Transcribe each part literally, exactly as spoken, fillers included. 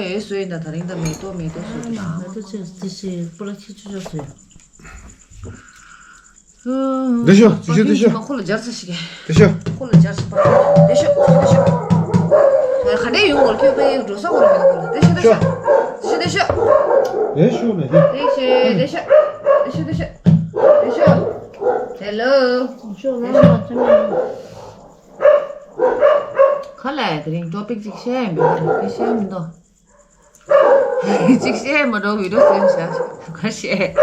ཨེ་སུ་ཡིན་ད། ད་རིང་ད་མེ་ཏོག་མེ་ཏོག་སུ་ཡིན་ད། མེ་ཏོག་ཆེ་དེ་ཤི་པོ་ལ་ཁྱི་ཆུ་ཆུ་སུ་ཡིན། འདི་ཤོ་ཅི་ཤོ་འདི་ཤོ། ཁོ་ལ་སྦྱར་ས་ཞིག་གི། འདི་ཤོ། ཁོ་ལ་སྦྱར་ས་པ། འདི་ཤོ་འདི་ཤོ། ཁ་ནས་ཡོང་གོ་ཁྱོད་པའི་འགྲོ་ས་གོ་ར་མེད་གོ། འདི་ཤོ་འདི་ཤོ། འདི་ཤོ་འདི་ཤོ། འདི་ཤོ་ནས་འདི། འདི་ཤོ་འདི་ཤོ། འདི་ཤོ་འདི་ཤོ། འདི་ཤོ། ཧེ་ལོ། ཤོ་ལ་མ་ཚེ་མ། ཁ་ལ་དེ་རིང་ཊོ་པིག་ཅིག་བཤད་མི་འདུག་བཤད་མི་འདུག་ཅིག་བཤད་མ་འགྲོ། བི་ཌིའོ་སེན་ཤ་ཁ་བཤད།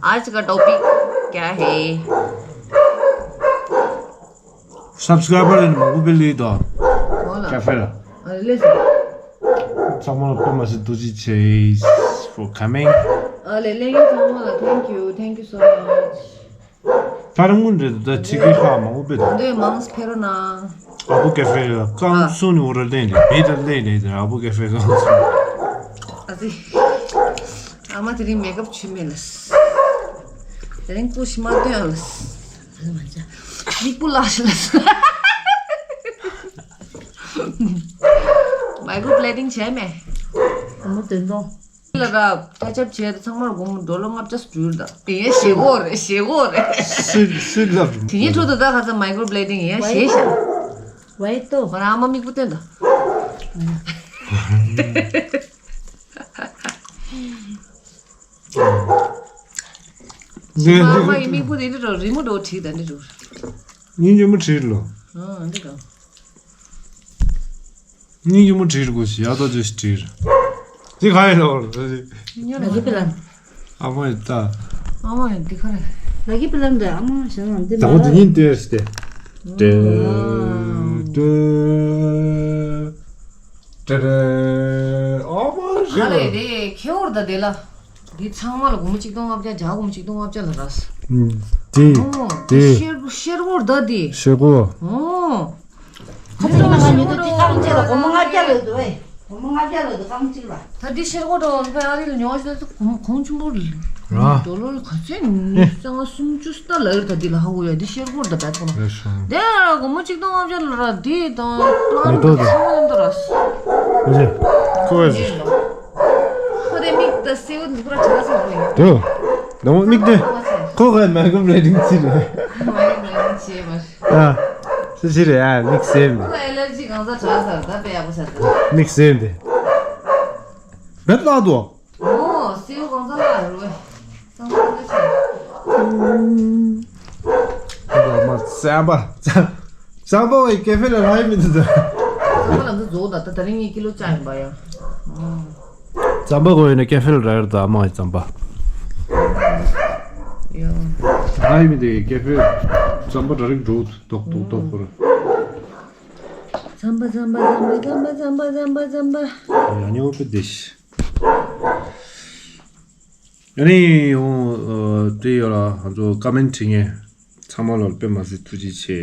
आज का टॉपिक क्या है? སབ་སི་ཀ་རའི་བར་ལ་མང་པོ་སྤེལ་ལེ་དོ། ཧོ་ལ། ཀ་ཧྥེ་ལ། ཨ་ལེ་སོ། ཚང་མ་ལ་དཔེ་མ་སྲིད་ཐུགས་རྗེ་ཆེ། for coming. ཨ་ལེ་ལེ་ཡིན་ཚང་མ་ལ། thank you, thank you so much. ད་རང་ངུ་འདྲེ་ད་ཆི་གི་ཁ་མང་པོ་སྤེལ་དོ། འདོད་མང་སྤེལ་རོགས་གནང་། ཨ་བུ་ཀ་ཧྥེ་ལ་ཀང་སུ་ནི་འོ་ར་ལེན་ལེ་བེ་ད་ལེན་ལེ་ད་ཨ་བུ་ཀ་ཧྥེ་ཀང་སུ། ཨ་ཙི། ཨ་མ་དེ་རིང་མེག་ཨབ་བྱུས་མེད་ལ། དེ་རིང་སྐུ་ཞིམ་མ་སྟོན་ལ། མིག་པུ་ལ་ཤི་ལ། མའི་ཀོ་བི་བི་ལེ་ཌིང་བྱས་མེད། ཨ་མ་དེ་ཚོ། ལ་ར་ཀ་ཅབ་བྱས་ཏེ་ཚང་མར་སྒོར་མོ་ཌོ་ལར་ལྔ་བརྒྱ་སུ་འགྲུལ་ད། དེ་ཡང་ཞེ་གོ་རེད། ཞེ་གོ་རེད། སུས་སུས་ལབ། དེ་ཉིད་ཁྲོད་དུ་ད་ཁ་ཚ་མའི་ཀོ་བི་བི་ལེ་ཌིང་ཡང་ཞེ་ཤ། ཝའི་ཏོ། ང་རང་ཨ་མ་མིག་པུ་སྟོན་ད། ཨ་མ་ཡི་མིག་པུ་དེ་འདྲ་རོ། རི་མོ་འགྲོ་བྲིས་ད་འདི་རོ། སྙིང་རྗེ་མོ་བྲིས་ལོ། ཨ་འདི་རོ། སྙིང་རྗེ་མོ་བྲིས་དགོས་ཤི་ཡག་ཏོ་ཅོས་ཤི་བྲིས། འདི་ག་ཡིན་ལོ། ལ་གི་པི་ལན། ཨ་མ་ཡི་ད། ཨ་མ་ཡི་འདི་ག་རེད། ལ་གི་པི་ལན་འདི་ཨ་མ་ཞེ་ན་འདི་ད་མ་ཁོ་འདི་ཉིན་ཏེ་སྟེ། ཏེ། ཏེ། ཏེ་རེ། ཨ་མ་ཞེ་ན། ཨ་ལེ་དེ་ཁེ་འོར་ད་དེ་ལ། འདི་ཚང་མ་ལ་སྒོར་མོ་གཅིག་སྟོང་ལྔ་བརྒྱ། ཇ་སྒོར་མོ་གཅིག་སྟོང་ལྔ་བརྒྱ་ལ་རག་སོང་། འདི་ཨོ། འདི་ཤེལ་ཤེལ་སྒོར་ད་འདི། ཤེལ་སྒོར། ཨོ། ཁ་ཚ་ང་ཉོ་དུས་དེ་རྐང་གཅིག་ལ་སྒོར་མོ་ལྔ་བརྒྱ་ལོས་འདུག་ཨེ། སྒོར་མོ་ལྔ་བརྒྱ་ལོས་འདུག་རྐང་གཅིག་ལ། ད་འདི་ཤེལ་སྒོར་འགྲོ་བ་ཨ་རི་ལ་ཉོ་ཞོ་ཚོ་གོང་ཆུང་པོ་རེད། ར། ཌོ་ལར་ག་ཚད་ནི་ས་ང་སུམ་ཅུ་སྟ་ལ་ཡོད་ད་འདི་ལ་ཧ་གོ་ཡ། འདི་ཤེལ་སྒོར་ད་བད་ཁོ་ན། རེད་སོང་། དེ་སྒོར་མོ་གཅིག་སྟོང་ལྔ་བརྒྱ་ལ་ར་འདི་དང་པ་ལ་མེ་ཏོག་ད་ཚང་མ་ཡོད་ད་ར། ཨེ་ཀོ་ཝེ་ཟེར། ཁོ་དེ་མིག་ད་སེའུ་འདི་པུ་ར་ཆ་ས་རེད། དེ། ནང་མིག་དེ། ཁོ་ག་མ་གོ་བི་ལེ་ཌིང་ཅི་རེད། མ་གོ་བི་ལེ་ཌིང་ཅི་མ། ཨ། སུ་ཞིག་རེད་ཨ། མིག་སེམས། ཁོ་ཨེ་ལར་ཇི་གང་ཟག་གྲགས་ས་ད་དཔེ་ཡག་པོ་ཆགས་ད། མིག་སེམས་དེ། བེད་ལག་ཏུ། ཨོ་སེའུ་གང་ཟག་ལ་རུ་བས། གཙང་མ་ཆེ། ཨ་མ་རྩམ་པ། རྩམ་པ་བའི་ཀེ་ཧྥེ་ལ་ལྷག་མི་འདུག་ད། རྩམ་པ་ལ་འདི་བཟོ་ད་ད་ད་རིང་ངའི་ཀི་ལོ་བཅག་ཡིན་པ་ཡ། ཨོ། རྩམ་པ་གོ་ཡོད་ན་ཀེ་ཧྥེ་ལ་རག་ཡོད་ད། ཨ་མ་ཡི་རྩམ་པ། ཡ། ད་ཡིན་མི་དེ་ཀེ་ཧྥེ་རྩམ་པ་འདྲ་རིགས་འགྲོ་དོག་དོག་དོག་པོ་ར། རྩམ་པ་རྩམ་པ་རྩམ་པ། ཡ་ཉོ་པི་དེ་ཤི། ཨ་ནི་འོ་དེ་ཡོད་ལ་ང་ཚོ་ཀ་མེན་བྲིས་མཁན་ཚང་མ་ལ་དཔེ་མ་སྲིད་ཐུགས་རྗེ་ཆེ།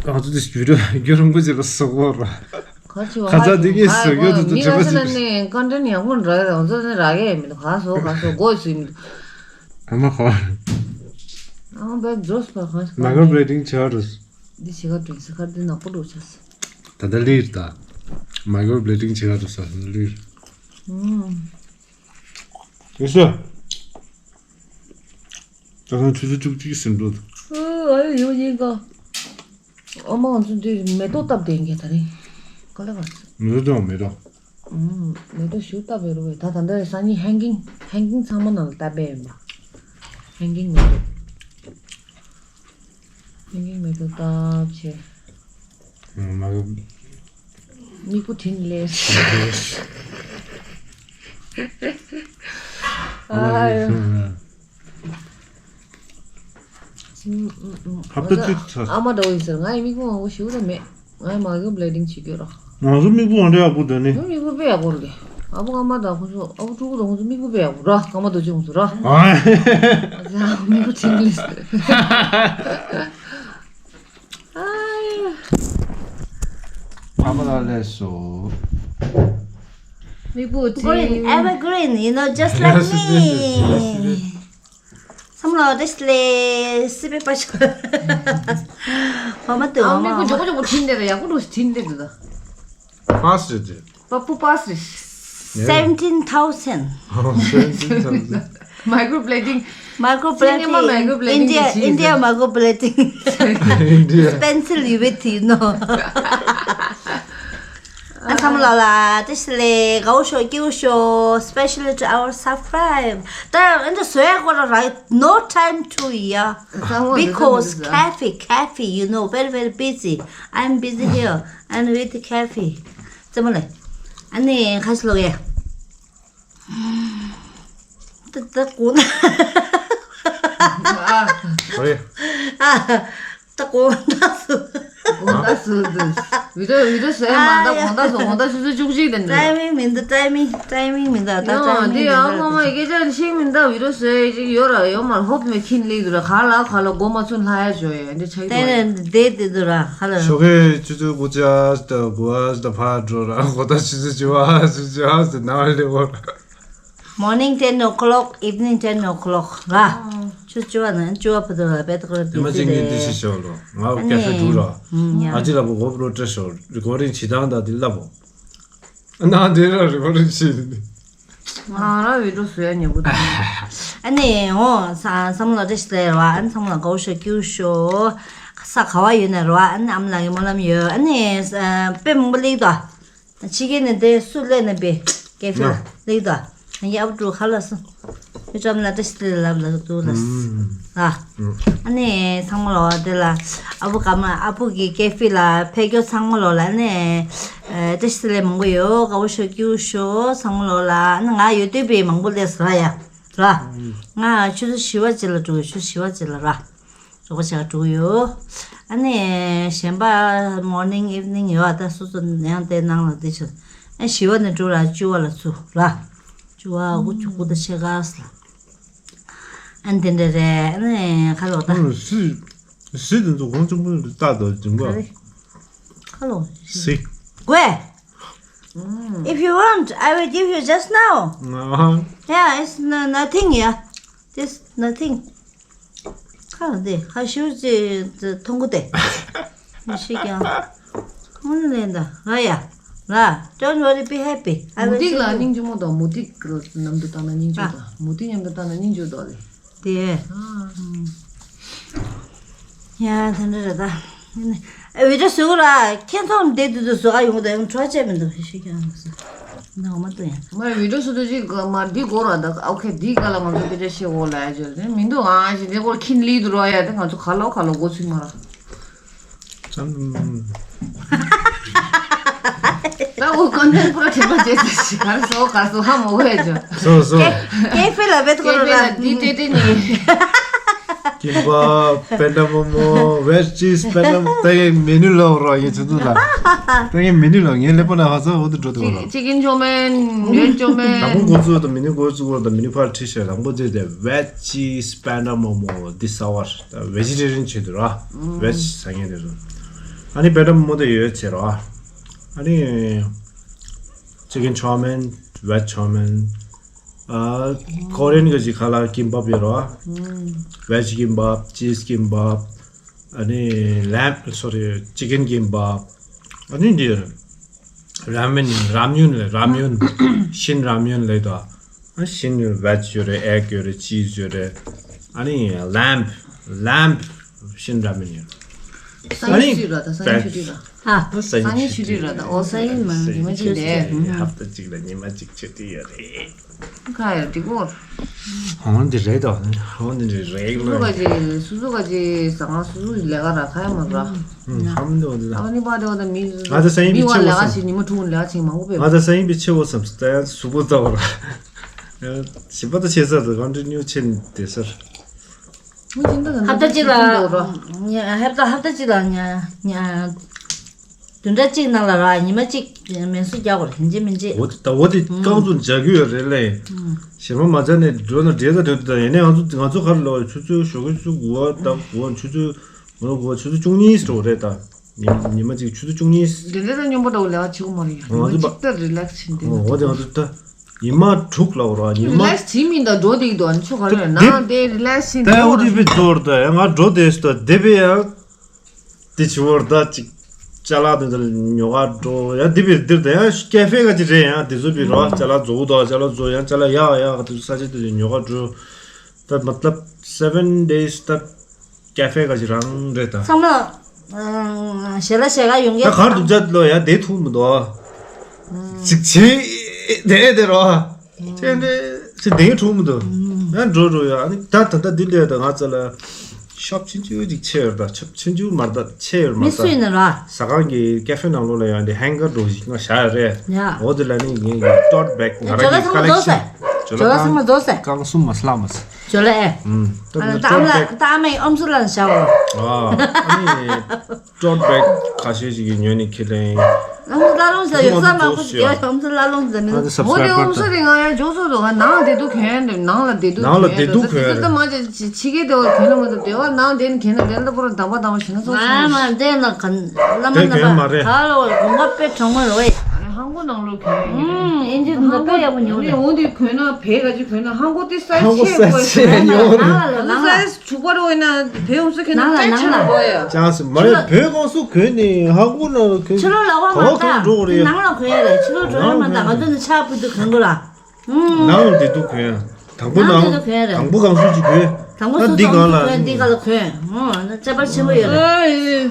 ང་ཚོ་དེ་བརྒྱུད་རྒྱུ་རིང་པོ་ཅིག་ལ་སོགས་པ་ར། ཁ་ཆེ་བ་ཁ་ཚ་དེ་གས་སུ་ཡོད་དུ་དུ་མི་དྲི་བ་ལ་ཅིག་ནས་ཀོན་ཊེན་ཡག་པོ་འདྲ་ཡོད། ང་ཚོ་ནས་རག་གི་མི་འདུག་ག་སོ་ག་སོ་དགོས་སུ་མི་འདུག་ཨ་མ་ཁོ། ཨ་མ་བས་འགྲོ་སོང་ག་སོ། མ་ག་བི་ལེ་ཌིང་ཆེ་བ་རུ། འདི་ཞེ་ག་དྲན་སོང་། ཁ་འདི་ནག་པོ་འགྲོ་ཆགས་སོང་། ད་ལྟ་ལིར་ད། མ་ག་བི་ལེ་ཌིང་ཆེ་བ་རུ་ས་ལིར། ཨུམ། ཡོད་ས། ད་ལྟ་ཆུ་ཚོད་བཅུ་གཅིག་ཟིན་འགྲོ་འདུག་ཨ་ཡོ་ཡིན་ག་ཨ་མ་ང་ཚོ་འདི་མེ་ཏོག་བཏབ་བསྡད་མཁན་ད་རིང་ག་ལེ་ག་སོང་། མེ་ཏོག་བཏབ་མེ་ཏོག་ཨུམ། མེ་ཏོག་ཞུ་བཏབ་ཡོད་རེད་པས། ད་ད་ལྟ་སང་ཉིན་ཧེང་གིང་ཧེང་གིང་ཚང་མ་ནང་ལ་བཏབ་པས་ཡིན་པ། ཧེང་གིང་མེ་ཏོག་ཧེང་གིང་མེ་ཏོག་བཏབ་བྱས། ཨུམ། མ་གི། མིག་པོ་དྲིན་ལས། ཨ་ཡོ། ཧབ་ཏ་ཅིག་ཚ། ཨ་མ་འདྲ་བོ་ཡིན་ཟེར། ང་ཡི་མིག་པོ་མང་པོ་ཞིག་ད་མེད། ང་ཡི་མ་གི་བི་ལེ་ཌིང་བྱེད་རྒྱུ་ར། ང་ཚོ་མིག་པོ་འདྲ་ཡག་པོ་འདུག་ནི། ང་མིག་པོ་དཔེ་ཡག་པོ་རེད། ཨ་བུ་ཨ་མ་དང་ཁོ་ཚོ་ཨ་བུ་ཕྲུ་གུ་དང་ཁོ་ཚོ་མིག་པོ་དཔེ་ཡག་པོ་ར། ཀརྨ་རྡོ་རྗེ་ཁོ་ཚོ་ར། ཨ་ཙི་ཨ་མིག་པོ་དྲིན་ལས་ཟེར། ཨ་ཡ། ཨ་མ་ལ་ལས་སོ། མིག་པོ་དྲིན། Green, evergreen, you know, just like me. བསམ་བློ་བདེ་ལེ་སི་པེ་པ་ཤ། འོ་མ་དུ་འོ་མ། ཨ་མིག་པོ་འོ་མ། མགྱོགས་པོ་མགྱོགས་པོ་དྲིན་དེ་རེད། ཡག་པོ་འགྲོ་དྲིན་དེ་འདུག་ད། པཱ་སི་རེད་དེ། པ་པུ་པཱ་སི་རེད། Seventeen thousand. Seventeen thousand. Microblading. Microblading. Cinema microblading India, India microblading. India. Pencil you with, you know. ཨ་ཚང་མ་ལ་ལ་བཀྲ་ཤིས་བདེ་ལེགས། དགའ་བོ་ཤོག་སྐྱིད་པོ་ཤོག Especially to our subscribe. ད་ཨ་འདྲ་བཟོ་ཡག་སྐོར་ལ་ར། No time to, yeah. Because cafe, cafe, you know, very, very busy. I'm busy here and with cafe. ཙེ་མོ་ལེ། ཨ་ནི་ཁ་ཤི་ལོག་ཡ། ད་ད་གོ་ན། ཨ། ཨོ་ཡ། ཨ། ད་དགོང་དག་སུ། དགོང་དག་སུ་འདུག་བི་ཌིའོ་བི་ཌིའོ་བཟོས་མ་ད་དགོང་དག་སུ་དགོང་དག་སུ་སུ་བཅུ་གཅིག་དེ་འདྲ། ཊའི་མིང་མི་འདུག་ཊའི་མིང་ཊའི་མིང་མི་འདུག་ད་ཡང་ཊའི་མིང་འདི་ཡང་མི་འདུག་སྔོན་མ་ཡི་གེ་ཅན་ཤེས་མི་འདུག་བི་ཌིའོ་བཟོས་ཅིག་ཡོད་ར་ཡོད་མ་ཧོབ་མེ་ཁིན་ལི་འདུག་ར་ག་ལ་ག་ལ་སྒོ་མ་ཚུན་ལྷ་ཡ་བྱོས་ཡ་འདི་ཆགས་ཏེ་འདུག་ར། དེ་དེ་འདུག་ར་ཧ་ལ། ཞོགས་ཀས་ཆུ་ཚོད་དགུ་ཆ་ད་དགུ་བ་ད་ཕར་འགྲོ་ར་དགོང་དག་ཆུ་ཚོད་བཅུ་བ་ཆུ་ཚོད་བཅུ་བ་ཟེར་ནང་ལ་སླེབས་འོ་ར། Morning ten o'clock, evening ten o'clock ར། ཆུ་བཅུ་བ་ནས་བཅུ་བ་བར་དུ་ལ་བེད་ཁོ་ར་ཉི་མ་གཅིག་ནས་འདི་ཞིག་ཤོག་ལོ། ང་ཨ་ཀ་ནི་ཧྥེ་འགྲོ་ར། ཨ་ཅི་ལ་བོ་གོ་པྲོ་སྤྲད་ཤོག་རི་ཀོར་ཌིང་བྱེད་སྟངས་དང་འདི་ལབ་བོ། ཨ་ན་འདི་ར་རི་ཀོར་ཌིང་བྱེད། ང་རང་བི་ཌིའོ་བཟོ་ཡ་ཉོ་གི་འདུག་ཨ་ནི་འོ་ས་བསམ་བློ་བཀྲ་ཤིས་བདེ་ལེགས་ར། ཨ་ནི་བསམ་བློ་དགའ་བོ་ཤོག་སྐྱིད་པོ་ཤོག་ས་ག་བ་ཡོད་ནས་ར། ཨ་ནི་ཨ་མ་ལགས་ཀྱི་སྨོན་ལམ་ཡོད། ཨ་ནི་དཔེ་མང་པོ་སླེབས་འདུག་ཕྱི་རྒྱལ་ནས་དེ་སུ་སླེབས་ནས་པའི་ཀེ་ཧྥེ་ལ་སླེབས་དོ། ཡ་ཨབ་ཀྲུ་ཁ་ལ་སུ། མི་ཀྲམ་ལ་བཀྲ་ཤིས་བདེ་ལེགས་ལབ་ལ་འདུག་ལ། ཨ་ནི་ཚང་མ་ལོ་དེ་ལ་ཨ་བུ་ག་མ་ཨ་བུ་གི་ཀེ་ཧྥེ་ལ་ཕེབས་མཁན་ཚང་མ་ལོ་ལ་ཨ་ནི་བཀྲ་ཤིས་བདེ་ལེགས་མང་པོ་ཡོད། དགའ་བོ་ཤོག་སྐྱིད་པོ་ཤོག་ཚང་མ་ལོ་ལ། ཨ་ནི་ང་ཡོད་དུས་པའི་མང་པོ་སླེབས་ར་ཡ་ར། ང་ཆུ་ཚོད་བཞི་བ་ཅིག་ལ་འགྲོ་གི་ཆུ་ཚོད་བཞི་བ་ཅིག་ལ་ར། རོགས་པ་བྱ་དགོས་ཡོད། ཨ་ནི་གཞན་པ་མོར་ནིང་ཨིབ་ནིང་ཡོད་ཨ་ད་སོ་སོ་ཡང་དེ་ནང་ལ་དེ་ཆོད། ཨ་བཞི་བ་ནས་འགྲོ་ལ་བཅུ་བ་ལ་ཚུ་ར། བཅུ་བ་དགུ་བཅུ་དགུ་ད་ཕྱེད་ཀ་ལ། ཨ་ནི་དེ་འདྲ་རེད། ཨ་ནི་ཁ་ལོ་ད། ཨ་སི་སི་དེ་ཚོ་གོང་ཆེན་པོ་རེད་ད་དོ་སྦྱིན་པ། ཁ་ལོ། སི། དགོས། If you want, I will give you just now. Yeah, it's no, nothing, yeah. Just nothing. ཁ་འདི་ཁ་ཤུ་ཅི་ཐོང་གུ་དེ། ཤི་ཀྱང་། ཁོང་ནི་ལེན་ད་ཧ་ཡ། ར། Don't worry, be happy. I will see you. མུ་ཏིག་ལ་སྙིང་རྗེ་མོ་དང་མུ་ཏིག་མཉམ་དུ་བཏང་ན་སྙིང་རྗེ་དང་མུ་ཏིག་མཉམ་དུ་བཏང་ན་སྙིང་རྗེ་དོ་ལེ། དེ། ཡ་དེ་འདྲ་རེད་ད། ཨེ་བི་ཌིའོ་བཟོ་གི་ར་ཁྱེད་ཚོ་འདི་དུས་དུ་བཟོ་ག་ཡོང་གི་ད་ཡང་འཕྲོ་ཆད་མི་འདུག་ཤི་ཀྱང་ཟེར། ནང་མ་ཏུ་ཡང་། མ་བི་ཌིའོ་བཟོ་དུས་ཅིག་མ་འདི་གོ་ར་ད། ཨོ་ཁེ་འདི་ག་ལ་ང་ཚོ་སྐད་ཆ་བཤད་འོ་ལ་ཡ་ཅོ་མི་འདུག་ཨ་ཞེ་འདི་གོ་ཁྱིན་ལི་དུ་རོ་ཡ་དེ་ང་ཚོ་ག་ལོ་ག་ལོ་གོ་ཚུལ་མ་ར། ད་འོ་ཀོན་ཊེན་པུ་ར་ཁྲེ་པ་ཅེ་ས་ཞིག་གར་སོ་གར་སོ་ཧ་མོ་གོ་ཡ་ཅོ། སོ་སོ། ཀེ་ཀེ་ཧྥེ་ལ་བེད་ཁོ་ར་ལ་འདི་ཏེ་ཏེ་ནི། ཀིམ་པ་པེ་ད་མོ་མོ་ཝེ་ཇི་ཅིས་པེ་ད་མོ་ད་ཡེ་མེ་ནུ་ལོག་རོ་ཡེ་ཚུ་ཚུ་ལ། ད་ཡེ་མེ་ནུ་ལོག་ངས་ལེ་པོ་ན་ཧ་ས་འོ་དུ་འགྲོ་དུ་རོ། ཅི་ཀིན་ཅོ་མེན་ཡོད་ཅོ་མེན། ད་ཁོང་གོ་ཚུ་ད་མེ་ནུ་གོ་ཚུ་གོ་ད་མེ་ནུ་ཕར་ཁྲི་ཤ་ལང་པོ་ཙེ་ཏེ་ཝེ་ཇི་ཅིས་པེ་ད་མོ་མོ་འདི་ས་བར་ད་ཝེ་ཇི་ཊེ་རི་ཡན་ཆེ་དུ་རོ། ཝེ་ཇི་ས་ངན་དེ་རོ། ཨ་ནི་པེ་ད་མོ་མོ་ད་ཡོད་ཚེ་རོ། ཨ་ནི་ཅི་ཀིན་ཅོ་མེན་ཝེ་ཇི་ཅོ་མེན། ཨ་ཀོ་རི་ཡན་གི་ཅིག་ཁ་ལ་ཀིམ་པབ་ཡོད་རོ། ཝེ་ཇི་ཀིམ་པབ་ཅིས་ཀིམ་པབ། ཨ་ནི་ལེམ་སོ་རི་ཅི་ཀིན་ཀིམ་པབ། ཨ་ནི་འདི་ར་མེན་རམ་ཡུན་ལེ་རམ་ཡུན་ཤིན་རམ་ཡུན་ལེ་དོ། ཨ་ཤིན་ཝེ་ཇི་ཡོད་རེད་ཨེག་ཡོད་རེད་ཅིས་ཡོད་རེད། ཨ་ནི་ལེམ་ལེམ་ཤིན་རམ་ཡུན་ཡོད། སང་ཉིན་ཆུ་དྲི་ར་ད་སང་ཉིན་ཆུ་དྲི་ར། ཨ། སང་ཉིན་ཆུ་དྲི་ར་ད་ཨོ་སང་ཉིན་མ་ཉི་མ་གཅིག་དེ། ཧབ་ཏ་གཅིག་ལ་ཉི་མ་གཅིག་ཆུ་དྲི་ཡོད་རེད། ཁ་ཡར་འགྲིག་གོ། ཧོན་འདི་རེད་དོ། ཧོན་འདི་རེད་རེད་ལོ། སུ་ག་ཅི་སུ་ག་ཅི་ཟ་ང་སུ་སུ་ལས་ཀ་ར་ཁ་ཡ་མ་ར། ཧམ་འདི་འོ་འདི་ད། ཨ་ནི་པ་དེ་འོ་ད་མི་ང་ད་སང་ཉིན་མི་བ་ལས་ཀ་བྱེད་ཉི་མ་དྲུག་ལས་ཀ་བྱེད་མང་པོ་བས། ང་ད་སང་ཉིན་པི་ཆེ་བོ་བསམ་སྟེ་སུ་པོ་ད་བ་ར། ཞིབ་པ་ད་ཆེ་ས་ད་གང་འདྲི་ཉུ་ཆེན་དེ་སར། ཧབ་ཏ་གཅིག་ལ་ཧབ་ཏ་ཧབ་ཏ་གཅིག་ལ་ཉ་ཉ་བདུན་ཕྲག་གཅིག་ནང་ལ་ར་ཉི་མ་གཅིག་མེ་སུ་རྒྱག་གོ་ར་ཡིན་གཅིག་མིན་གཅིག་འོ་དེ་ད་འོ་དེ་རྐང་བཙུགས་རྒྱག་གི་ཡོད་རེད་ལེ། ཞེ་མ་མ་བྱ་ནས་འགྲོ་ན་འདྲེ་ད་འདྲེ་ད་ཡིན་ནའི་ང་ཚོ་ང་ཚོ་ག་རེ་ལབ་ཆུ་ཚོད་ཞོགས་ཀས་ཆུ་ཚོད་དགུ་པ་ད་དགུ་པ་ཆུ་ཚོད་ང་ཚོ་དགུ་པ་ཆུ་ཚོད་བཅུ་གཉིས་འགྲོ་རེད་ད། ཉི་ཉི་མ་གཅིག་ཆུ་ཚོད་བཅུ་གཉིས། འདི་འདྲ་ད་སྙོམས་པོ་འདྲ་བོ་ལས་ཀ་བྱེད་གོ་མ་རེད་ཡ། ང་ཚོ་ཉི་མ་གཅིག་ད་རི་ལེགས་བྱེད་འདི་འོ་དེ་ང་ཚོ་ད། ཉི་མ་དྲུག་ལ་འོ་ར་ཉི་མ། རི་ལེགས་བྱེད་མིན་ད་འགྲོ་འདི་འདུག་ཨ་ནི་ཆོ་ག་རེ་ན་དེ་རི་ལེགས་བྱེད་ད་འོ་དེ་བི་ཏོར་ད་ང་འགྲོ་དེ་སྟོ་དེ་བི་ཡ། དེ་ཆི་བོར་ད་ཅིག་ཅ་ལག་དེ་ཚོ་ཉོ་ག་འགྲོ་ཡ། འདི་བིར་འདིར་དེ་ཡང་ཀེ་ཧྥེ་ག་ཅིག་རེད། ཡང་དེ་ཚོ་བིར་རོ། ཅ་ལག་བཟོ་དོ། ཅ་ལག་བཟོ་ཡང་ཅ་ལག་ཡག་ཡག་ག་དེ་ཚོ་ས་ཆ་དེ་ཚོ་ཉོ་ག་འགྲོ། ད་མ་ཏབ་seven days ད་ཀེ་ཧྥེ་ག་ཅིག་རང་རེད་ད། ཚང་མ་ཞལ་ལག་ཞལ་ལག་ཡོང་ད་གར་འདུག་ཅག་ལོ་ཡ་དེ་ཐུག་མི་འདུག་ཅིག་ཅིག་དེ་དེ་རོ། ཅེ་འདྲེ་ཅེ་དེ་ཐུག་མི་འདུག་ཡང་འགྲོ་འགྲོ་ཡ། ཨ་ནི་ད་ད་ད་འདི་ལས་ད་ང་ཚོ་ལ་ཤོབ་ཆུང་ཆུང་ཅིག་ཕྱེ་ཡོད་ད། ཤོབ་ཆུང་ཆུང་མ་ད་ཕྱེ་ཡོད་མ་མི་ད་སུ་ཡིན་ན་ར། ཟ་ཁང་གི་ཀེ་ཧྥེ་ནང་ལོགས་ལ་ཡང་འདི་ཧེང་གར་འགྲོ་ཞིག་ང་བཞག་ཡོད་རེད། ཡ། འོ་དེ་ལ་ནི་ངའི་ཊོཊ་བེག་ང་རང་གི་ཀ་ལེག་ཤན། ཇོ་ལ་ཚང་མ་རྫོགས་སེ། རྐང་གསུམ་མ་སླ་མ་སི། ཇོ་ལ་ཨེ། ཨུམ། ད་ཨ་ནི་ད་ཨ་མ་ཨ་མའི་ཨམ་སྲུ་ལ་བཞག་འོ། ཨ་ཨ་ནི། ཊོཊ་བེག་ཁ་ཤས་ཤིག་གི་ཉོས་ནས་ཁྱེར་ལེན། ཨ་ནི་བླ་ལོང་ཟེར་ཡོད་ས་མང་པོ་ཞིག་ཡོད། ཨ་ནི་བླ་ལོང་ཟེར་ནི་ཨ་ནི་ཨོ་དེ་ཨོམ་སུ་རེ་ང་ཡང་འཇོག་སོ་འདུག་ང་ནང་ལ་བསྡད་འདུག་གྱོན་ནང་ལ་བསྡད་འདུག་ནང་ལ་གྱོན་བསྡད་འདུག་འདུག་གྱོན་ད་མ་ཅི་ཕྱི་རྒྱལ་དེ་བ་གྱོན་ན་མ་ཐུབ་དེ་བ་ནང་བསྡད་ནས་གྱོན་ན་གྱོན་ད་པོ་ར་དམ་པ་དམ་པ་ཞིག་ན་སོ་སོ་མ་མ་བསྡད་ན་ག་བླ་མ་དེ་གྱོན་མ་རེད། ད་ག་ལ་བ་གོམ་པ་དཔེ་གྲང་མོ་རེད་བས། ཧང་གོ་ནང་ལོགས་གྱོན་ཡོད་ཨུམ་ཨིན་ཇི་དུ་ད་དཔེ་ཡག་པོ་ཉོ་རེད། འོ་དེ་གྱོན་ན་བས་ག་ཅི་གྱོན་ན་ཧང་གོ་དེ་སའི་ཧང་གོ་ཆེ་སའི་དགོས་ཆེ་ཡོད་རེད། ནང་ལ་ནང་ལ་སའི་བྱུག་པ་རོ་ཡིན་ན་བོད་ཡོང་ས་ཁྱོད་ནང་ལ་ནང་ལ་ནང་ལ་ཅང་སི་མ་རེད། བོད་ཀོང་སུ་གོན་ནི་ཧ་གོ་ན་གོན་ཕྱི་ལོགས་ལ་བ་མ་གོ་ཐག་འགྲོ་གི་རེད། ནང་ལ་གོན་ཡ་རེད། ཕྱི་ལོགས་འགྲོ་ཡ་མ་ཐག་ང་ཚོ་ནི་ཆ་བུ་དུ་གོན་གོ་ལ། ནང་ལ་དེ་དུ་གོན། དང་པོ་ནང་དེ་དུ་གོན་རེད། དང་པོ་ཀོང་སུ་ཅིག་གོན། དང་པོ་ད་སུ་འདི་གང་ལ་འདི་ག་ལ་གོན། ཨོ་ན་ཅ་པར་ཆེན་པོ་ཡོད་རེད།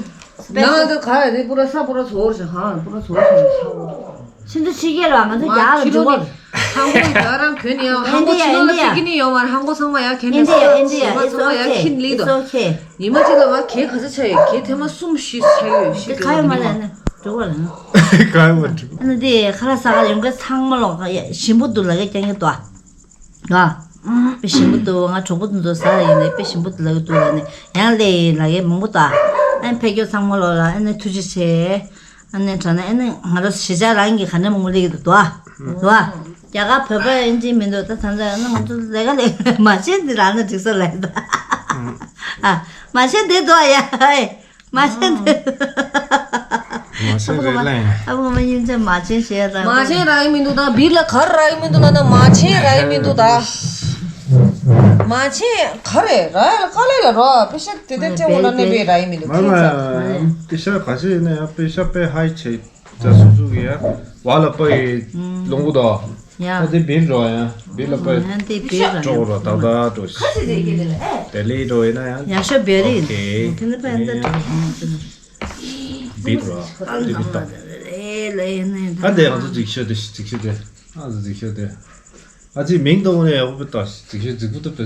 ནང་དུ་ག་ཡ་དེ་པུ་ར་ས་པུ་ར་ཚོར་ཞིང་ཧང་པུ་ར་ཚོར་ཞིང་ཆ་བུ། ཕྱི་ཚུལ་ཕྱི་རྒྱལ་ལ་ང་ཚོ་རྒྱ་ལ་འཇུག་པ། ཧང་གོ་རྒྱ་རང་གོན་ཡང་ཧང་གོ་ཕྱི་ལོགས་ལ་ཅིག་གི་ནི་ཡོང་བར་ཧང་གོ་ཚང་མ་ཡང་གོན་ནས་ཚང་མ་ཚང་མ་ཡང་ཁྱིམ་ལི་དོ། ཉི་མ་གཅིག་ལ་ང་གེ་ག་ཚ་ཆ་ཡོད་གེ་ཐེངས་མ་གསུམ་བཞི་ཆ་ཡོད་ཤི་ག་ཡོད་མ་ལ་ནི་འགྲོ་བ་ལ་ནི། ག་ཡོད་མ་འགྲོ། ཨ་ནི་དེ་ཁ་ལག་ས་ག་ཡོང་གི་ཚང་མ་ལོག་ཞིམ་པོ་འདུག་ལ་གེ་ཀྱང་གི་དོ། ང་། དཔེ་ཞིམ་པོ་འདུག་ང་གྲོགས་པོ་དེ་ཚོ་ཟ་ཡིན་ནས་དཔེ་ཞིམ་པོ་འདུག་ལ་གི་འདུག་ལ་ནི་ཡང་ལས་ཡིན་ལ་གེ་མང་པོ་དོ། ཨ་ནི་ཕེབས་སྐྱོད་ཚང་མ་ལོག་ལ་ཨ་ནི་ཐུགས་རྗེ་ཆེ། ཨ་ནི་དྲ་ན་ཨ་ནི་ང་རང་གཞིས་ཆགས་རང་གི་ག་ནས་མང་པོ་སླེབས་ཀྱི་འདུག་དོ། དོ། རྒྱ་གར་བོད་པ་ཨིན་ཇི་མི་འདུག་ད་ད་ལྟ་ཨ་ནི་ང་ཚོ་ལས་ཀ་ལས་མ་བྱེད་འདི་རང་ན་འགྲིག་ས་ལས་ད། ཨ་མ་བྱེད་འདི་དོ་ཡ་ཨེ། མ་བྱེད་འདི། མ་བྱེད་རེད་ལེ། ཨ་བུ་མ་ཡིན་ཅེ་མ་བྱེད་ཞེས་ར། མ་བྱེད་ར་ཡིན་མི་འདུག་ད་བིར་ལ་གར་ར་ཡིན་མི་འདུག་ལ་ན་མ་བྱེད་ར་ཡིན་མི་འདུག་ད། མ་བྱེད་ག་རེ་ར་ཡ་ལ་ཀ་ལེ་ལ་རོ་པེ་ཤ་དེ་དེ་ཅེ་འོ་ལ་ནི་བེ་ར་ཡིན་མི་འདུག་མ་མ་པེ་ཤ་ག་ཤེ་ཡིན་ན་ཡང་པེ་ཤ་པེ་ཧའི་ཆེ། ཅ་སུ་སུ་གི་ཡ། ཝ་ལ་པ་ཡི་ལུང་བུ་དོ། ཡ། ད་དེ་བིར་འགྲོ་ཡ། བིར་ལ་པ་ཡི། ཡ་དེ་བིར་ལ་ཡ། ཀྲོ་རོ་ཏག་ཏག་ཀྲོ་ཤི། དེ་ལི་འགྲོ་ཡིན་ན་ཡ། ཡ་ཤོ་བེ་རི། ཨོ་ཁེ། དེ་ནི་པ་ཡ་ད་ཀྲོ། བིར་རོ། དེ་བིར་ཏག་ཨ་དེ་ང་ལ་རེ་ལ་ཡིན་ན་ཡ་ད། ཨ་དེ་ང་ཚོ་འཇིགས་ཤོག་དེ་འཇིགས་ཤོག་དེ། ཨ་ཚོ་འཇིགས་ཤོག་དེ། ཨ་ཙི་མིང་དང་ནས་ཡག་པོ་ཏག་འཇིགས་ཤོག་འཇིགས་པོ་ཏོ་པེ།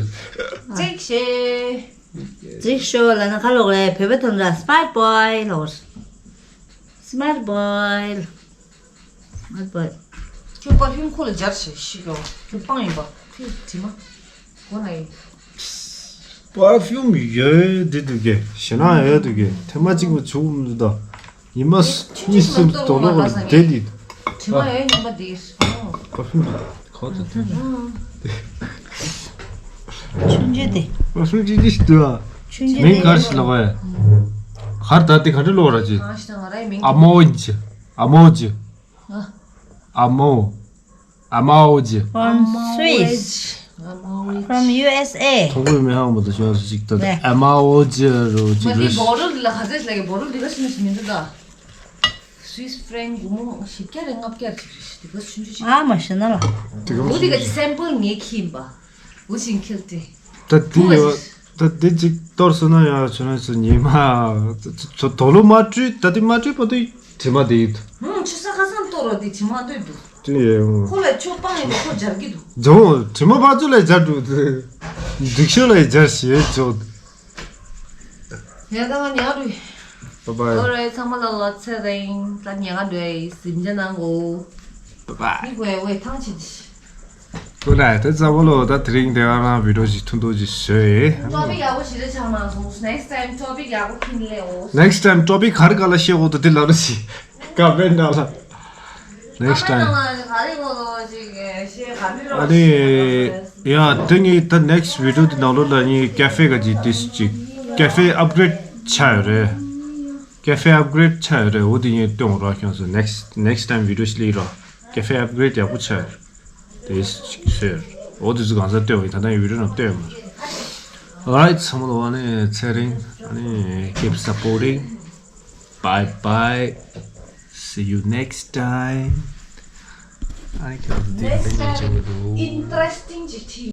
འཇིགས་ཤེ། འཇིགས་ཤོག་ལ་ན་ཁ་ལོག་རེ་བོད་པ་ཐམ་ར་སི་མ་ཊ་བོའི་ལོག་སི་མ་ཊ་བོའི། སི་མ་ཊ་བོའི། ཁྱོད་པར་ཕིའུམ་ཁོ་ལ་སྦྱར་ཞེས་ཤིག་ཡོང་ཁྱོད་སྤང་ཡིན་པ་ཁྱོད་དྲི་མ། གོ་ན་ཡིན། པར་ཕིའུམ་ཡོད་དེ་འདུག་གེ་ཞེ་ན་ཡོད་འདུག་གེ་ཐེངས་མ་གཅིག་མ་བྱུང་མི་འདུག་ད། ཉི་མ་གཉིས་གསུམ་དོ་ལོག་ལ་བསྡད་དེ། དྲི་མ་ཡོད་ཉིན་པ་དེ། པར་ཕིའུམ་གོ་ད་དེ། ཆུང་ཆུང་དེ། པར་ཕིའུམ་ཅི་ཅི་ཞིག་འདུག་ཨ། ཆུང་ཆུང་མིང་ག་རེ་ཞིག་ལབ་པ་ཡ། གར་ད་དེ་ག་འདྲ་ལོག་ར་ཅི། ཨ་མོ་ཇི། ཨ་མོ་ཇི། ཨ་མོ། ཨ་མའོ་ཇི། From Swiss. From U S A. ཐོག་པའི་མི་ཧང་མོ་དང་ཤོར་ཅིག་ད། ཨ་མའོ་ཇི་རུ་ཅིག་རེད། བོ་རུལ་ལ་ཧ་ཟེར་ལ་བོ་རུལ་འདི་ག་ཤི་མི་ཤི་མི་འདུག་ད། Swiss franc སྒོར་མོ་བཞི་བརྒྱ་རེ་ལྔ་བརྒྱ་ཅིག་རེད་ཤི་འདི་ག་ཆུང་ཆུང་ཅིག་ཨ་མ་ཤི་ན་ལ། འོ་འདི་ག་སེམ་པལ་ངས་ཁྱིམ་པ། འོ་ཅིང་ཁྱེར་ཏེ། ད་དེ་ཡོད། ད་དེ་ཅིག་གཏོར་སོང་ན་ཡང་ཆུ་ནང་སུ་ཉི་མ། དོ་ལོ་མ་བཀྲུས་ད་དེ་མ་བཀྲུས་པ་དུས་དྲི་མ་དེ་ཡིན་འདུག་ཧུམ་ཆུ་ས་ཁ་སང་གཏོར་རོ་དེ་དྲི་མ་འདུག་འདུག་དེ་ཡིན། ཁོ་ལ་ཆོ་སྤང་ཡིན་པ་ཁོ་སྦྱར་གི་འདུག་ཇོ་དྲི་མ་ཕར་ཚུར་ལ་སྦྱར་འདུག་འདུག་ཤོ་ལ་སྦྱར་ཞེས་ཇོ། ཡ་ད་ང་ཉག་རུ། Bye bye. Alright ཚང་མ་ལ་ལ་ཚེ་རིང་ད་ཉག་རུ་ཟིན་ཅ་ནང་གོ། Bye bye. མི་གོ་ཡ་ཝེ་ཐང་ཆེ་ཆེ། ཀུན་ནས་དེ་ཚ་བོ་ལོ་ད་དེ་རིང་དེ་ག་རང་བི་ཌིའོ་ཞིག་ཐུང་ཐུང་ཞིག་བཟོས། ཊོ་པིག་ཡག་པོ་ཞིག་རེ་ཆགས་མ་སོང་། Next time ཊོ་པིག་ཡག་པོ་ཁྱིམ་ལས་འོ། Next time ཊོ་པིག་ག་རེ་ག་ལ་བཤད་འོ་ད་དེ་ལ་རུ་ཞིག་ཀ་མེན་ཊི་ནང་ལ། Next time. ཨ་ནི་ཡ་དེ་ངས་ད་next video དེ་ནང་ལོགས་ལ་ངས་ཀེ་ཧྥེ་ག་ཅིག་དེ་ཅིག་ཀེ་ཧྥེ་ཨབ་གྷི་རེཌ་ཆགས་ཡོད་རེད། ཀེ་ཧྥེ་ཨབ་གྷི་རེཌ་ཆགས་ཡོད་རེད། འོ་དེ་ངས་སྟོན་རོགས་ཁྱོད་ཚོ་next next time video ཞིག་ལས་རོགས། ཀེ་ཧྥེ་ཨབ་གྷི་རེཌ་ཡག་པོ་ཆགས་ཡོད་རེད། དེ་ཞིག་ཟེར། འོ་དེ་ཚོ་གང་ས་སྟོན་བ་ཡིན། ད་ལྟ་ཡང་བི་ཌིའོ་ནང་སྟོན་ཡོད་མ་རེད། Alright ཚང་མ་ལ་ཨ་ནི་ཚེ་རིང་། ཨ་ནི་keep supporting. Bye bye. See you next time. ཨ་ནི་ཁྱོད་ཚོ་དེ་Next འདི་འདྲ་བྱེད་time དགོས་འདུག interesting ཅིག་ཁྲིད།